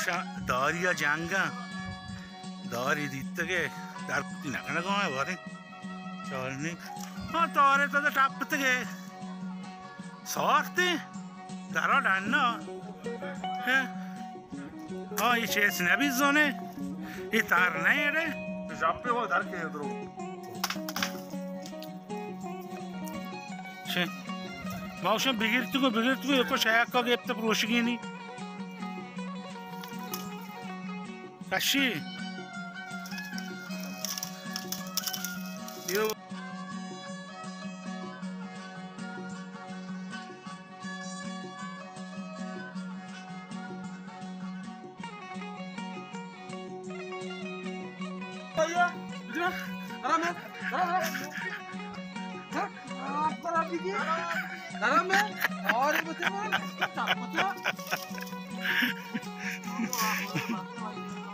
چا داری ءَ جنگ ءَ داری دیتگ ئے، در نہ کنگ ءَ باریں چارنی۔ ہاں، تارے تو ٹپتگ ئے۔ سارتیں درا ڈنا۔ ہاں، یہ چیز نبی زونے، یہ تار نہیں رے۔ جاپے وہ در کے درو۔ چے؟ ما اوشن بگیرتگو، بگیرتگو، یکو شاید کا گپت پروشگینی۔ کشی۔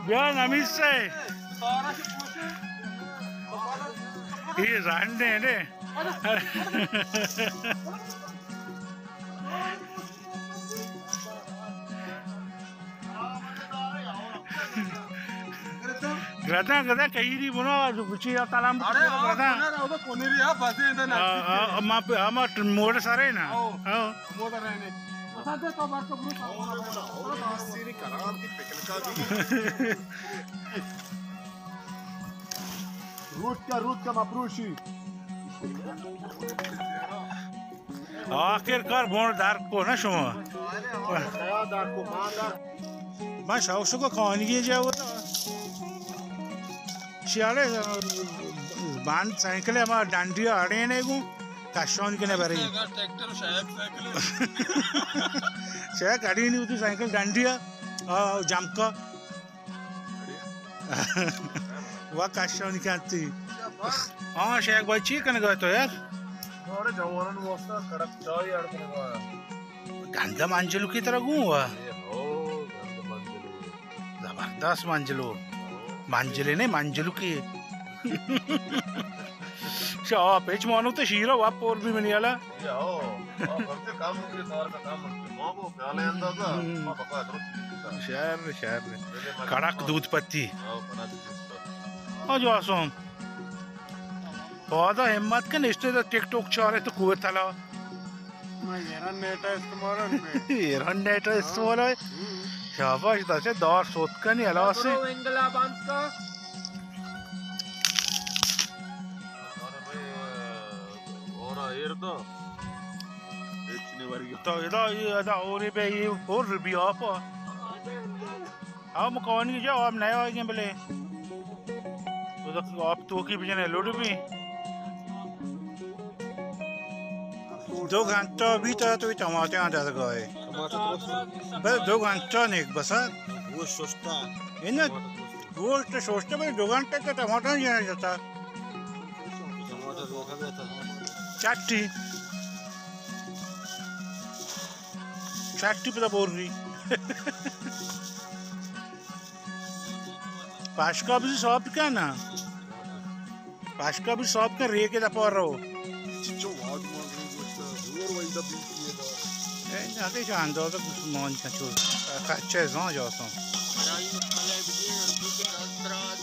بیا نمیسے۔ یہ رانڈے نے۔ گردن، گردن، کہیری بنا، جو کچی یا تلام بکشی گردن۔ آ، آ، ما پ-، ہما ٹ-، موڑ سرے نا۔ او۔ او۔ موڑ سرے نے۔ روت کا، روت کا مپروشی۔ آخر کار بون در کو نا شما۔ من شاو شکو کانی جا ہوتا۔ شیالے بان سائیکل ہما ڈنڈی اڑے نے گو کشان کنے بری۔ ٹریکٹر شاید سائیکل۔ شاید اڑی نہیں ہوتی سائیکل ڈنڈی آ جمکا۔ وا کشانی کنتی۔ ہاں، شیخ بھائی، چی کنگا تو یار؟ مارے جوانان واسطہ کڑک چائے اڑ کنگا۔ گندم انجلو کی طرح گوں وا۔ اے ہو، گندم انجلو۔ زبردست منجلو۔ ہو۔ منجلے نے، منجلو کی۔ شاہ پیچ مانو تو شیرا وا پور بھی منی والا۔ شہر، شہر۔ کڑک دودھ پتی۔ ہاں جو آسوم۔ پادا ہمت کن، اشتے دا ٹک ٹوک چارے تو کوہ تلا۔ ایران نیٹ استعمال ہے۔ ایران نیٹ استعمال ہے۔ شاباش، دا چہ دار سوت کنی، ہلاس۔ انگلا بند کا۔ اور ایر دو۔ ہچ نہیں ورگی۔ تو ادا، ادا اور بے یہ اور بھی آپ۔ ہاں، مکانی جا، آپ نئے آئے گے بلے۔ تو تک آپ تو کی بجنے لوڈ بھی۔ دو گھنٹہ بھی تو، تو ٹماٹر آ جاتا گائے۔ بس دو گھنٹہ نیک بس۔ گوشت شوشتا۔ گوشت شوشتا، بس دو گھنٹہ تو ٹماٹر نہیں جاتا۔ چٹی۔ چٹی پدا بوری۔ پاشکا بھی صاف کن نا۔ پاشکا بھی صاف کن، ریکے دا پار رو۔ چچو واد ما گوشتا، زور وای دا بیتی دا۔ اے نہ کہ جان دو تو کچھ مان کن چو۔ کچے زان جاسم۔ کڑائی مسالہ بجے، دودھ راز راز۔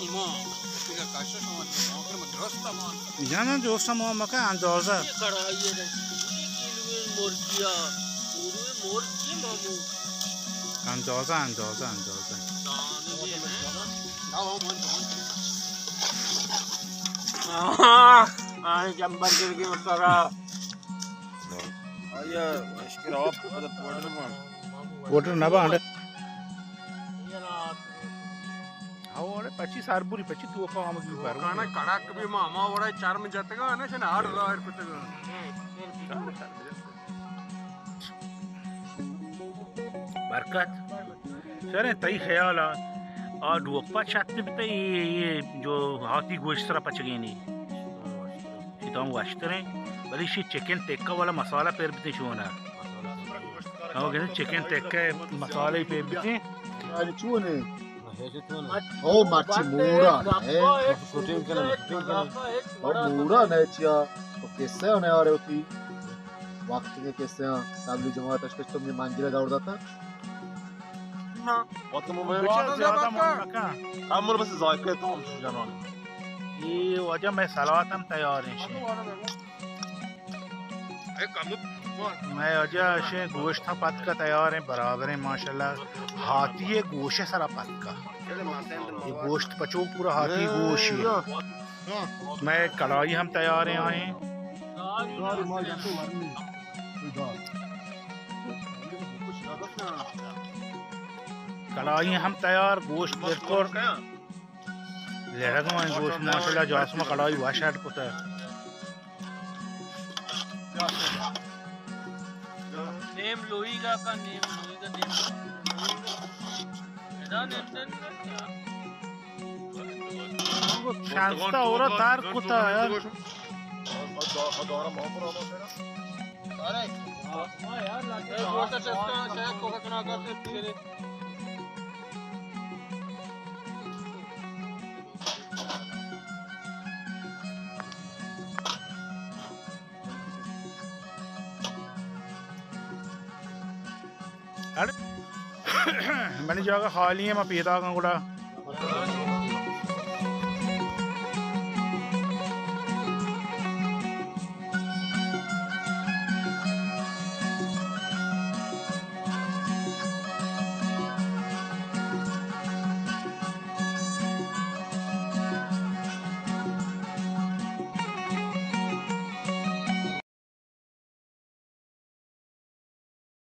ایمان، اسی کا کاشا شما نوکر من درست مان۔ جانا درست مان مکن اندازہ۔ یہ کڑائی ہے، یہ کلو مرگیا، کلو مرگی مامو۔ اندازہ، اندازہ، اندازہ۔ آہ، آہ، جمبر گر گئے اترا۔ آیا، اشکر آپ کو پتہ پوڈر مان۔ پوڈر نہ بانڈ۔ ہاں، اوڑے پچی سر بوری، پچی تو کام کی بر۔ کانا کڑک بھی ماما اوڑے چرم جتگا نا، چنا ہر ظاہر کتگا۔ برکت۔ سر تئی خیال آ، آ ڈوک پا چت بتے، یہ، یہ جو ہاتی گوشت سرا پچگینی۔ شیطان وشتریں، بلے شی چکن ٹکا والا مسالہ پیر بتے چونا۔ ہاں، کہ چکن ٹکا مسالہ پیر بتے۔ آج چونے؟ او مرچی مورا، اے۔ او مورا نہ چیا، تو کسے نے آ رہے ہوتی۔ وقت کے کسے، تبلیغ جماعت اش تو منجلے دور داتا۔ وقت موبائل بچہ زیادہ مان نکن۔ ہم بس ذائقہ تو ہم جنان۔ یہ واجہ میں سلات ہم تیار ہیں شے۔ میں واجہ شے گوشت ہم پتکا تیار ہیں، برابر ہیں ماشاءاللہ۔ ہاتی ہے گوشے سرا پتکا۔ یہ گوشت پچو پورا ہاتی گوش ہے۔ میں کڑائی ہم تیار ہیں آئیں۔ کڑائی ہم تیار، گوشت بالکل لڑگا ہیں، گوشت ماشاءاللہ جاسما کڑائی وش اڈ کتا۔ نیم لوئی گا کا، نیم لوئی گا، نیم لوئی گا۔ ادا نیم دن۔ شانستا اورا تار کتا یار۔ اڑے، منی جاگہ خالی ہے، ما پیدا کن گڑا۔